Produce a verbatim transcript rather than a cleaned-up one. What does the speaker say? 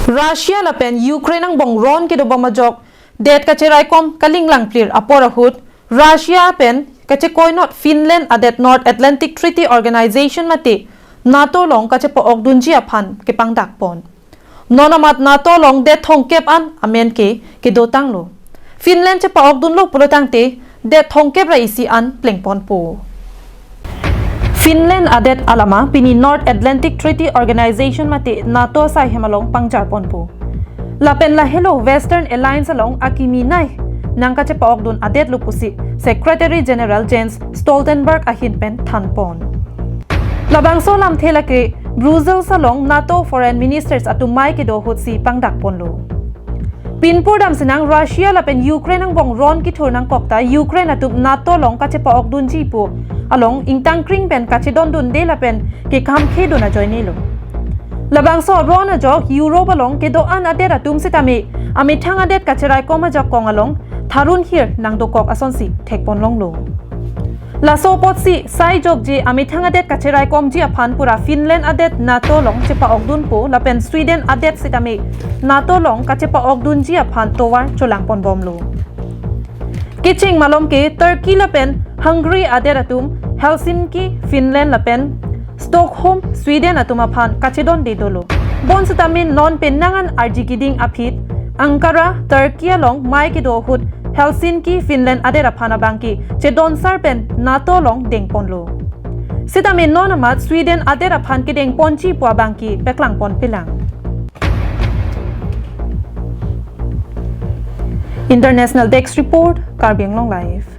Russia lapen Ukraine angbong ron kedobom ajok det kacheraikom kalinglangplir apor ahut Russia pen kachekoinot Finland adet North Atlantic Treaty Organization mate NATO along kachepa-okdunji aphan kepangdakpon. Non amat NATO along det thomkep an amen ke kedotanglo. Finland chepa-okdunlo pulotangte det thomkep ra isi an plengponpo. Finland adet alama pini North Atlantic Treaty Organization mate NATO asai hem along pangjarponpo. Lapen lahelo Western Alliance along akimi nei nangkachepa-okdun adetlo pusi Secretary General Jens Stoltenberg ahin pen thanpon. Labangso lamthe lake Brussels along NATO Foreign Ministers atum mei kedo ahutsi pangdakponlo. Pinpur damsinang Russia lapen Ukraine angbong ron kethur nangkok ta Ukraine atum NATO along kachepa-okdunji pu along ingtangkring pen kachedondunde lapen kekhamkhedun ajoinelo. Labangso ron ajok Europe along kedo-an adet atum sitame amethang adet kacheraikom ajakong along tharun hir nangdokok asonsi thekponlonglo. Laso apotsi sai jokje amethang adet kacheraikomji aphan pura Finland adet NATO along chepa-okdunpo lapen Sweden adet sitame NATO along kachepa-okdunji aphan tovar cholangponbomlo. Kecheng malom ke Turkey lapen Hungary adet atum Helsinki, Finland lapen Stockholm, Sweden atum aphan kachedonde dolo. Bonsitame non penang an arji keding aphi Ankara, Turkey along mei kedo ahut Helsinki, Finland adet aphan abangke chedonsar pen NATO along dengponlo. Sitame non amat Sweden adet aphan kedengponji pu abangke paklangponpelang. International Desk Report, Karbi Anglong Live.